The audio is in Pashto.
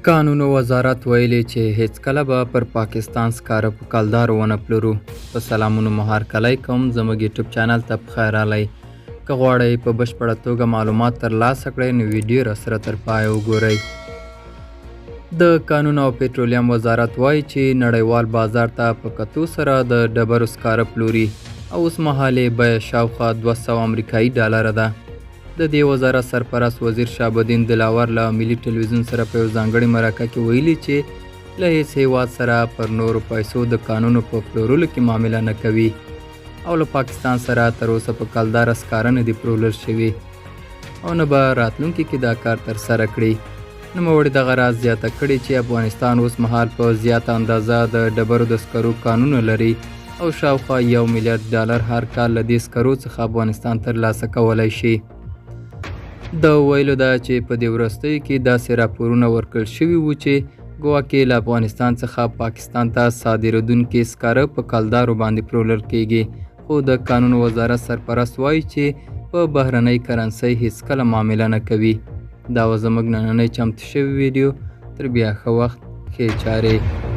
کانونو وزارت ویلي چې هیڅکله به پر پاکستان سکاره په کلدارو ونه پلورو. په سلامونو مو هرکلی کوم، زموږ یوټیوب چینل ته پخیر راغلی. که غواړئ په بشپړه توګه معلومات ترلاسه کړئ نو ویډیو راسره تر پایه وګورئ. د کانونو او پټرولیم وزارت وایي چې نړیوال بازار ته په کتو سره د ډبرو سکاره پلوري او اوس مهال یې بیه شاوخوا 200 امریکایي ډالره ده. د دې وزارت سرپرست وزیر شهاب دلاور له ملي ټلویزیون سره په یو ځانګړې مرکه کې ویلي چې له هیڅ هیواد سره پر نورو پیسو د کانونو په پلورلو کې معامله نه کوي او له پاکستان سره تر اوسه په کلداره سکاره نه دي پلورل شوي او نه به راتلونکي کې دا کار ترسره کړي. نوموړي دغه راز زیاته کړې چې افغانستان اوس مهال په زیاته اندازه د ډبرو د سکرو کانونه لري او شاوخوا 1 میلیارد ډالر هر کال له دې سکرو څخه افغانستان ترلاسه کولی شي. د ویلو ده چې په دې وروستیو کې داسې راپورونه ورکړل شوي وو چې ګواکې له افغانستان څخه پاکستان ته صادرېدونکي سکاره په کلدارو باندې پلورل کیږي، خو د کانونو وزارت سرپرست وایي چې په بهرنۍ کرنسۍ هیڅکله معامله نه کوي. دا وه زموږ نننۍ چمتو شوې ویډیو. تر بیا ښه وخت، ښې چارې.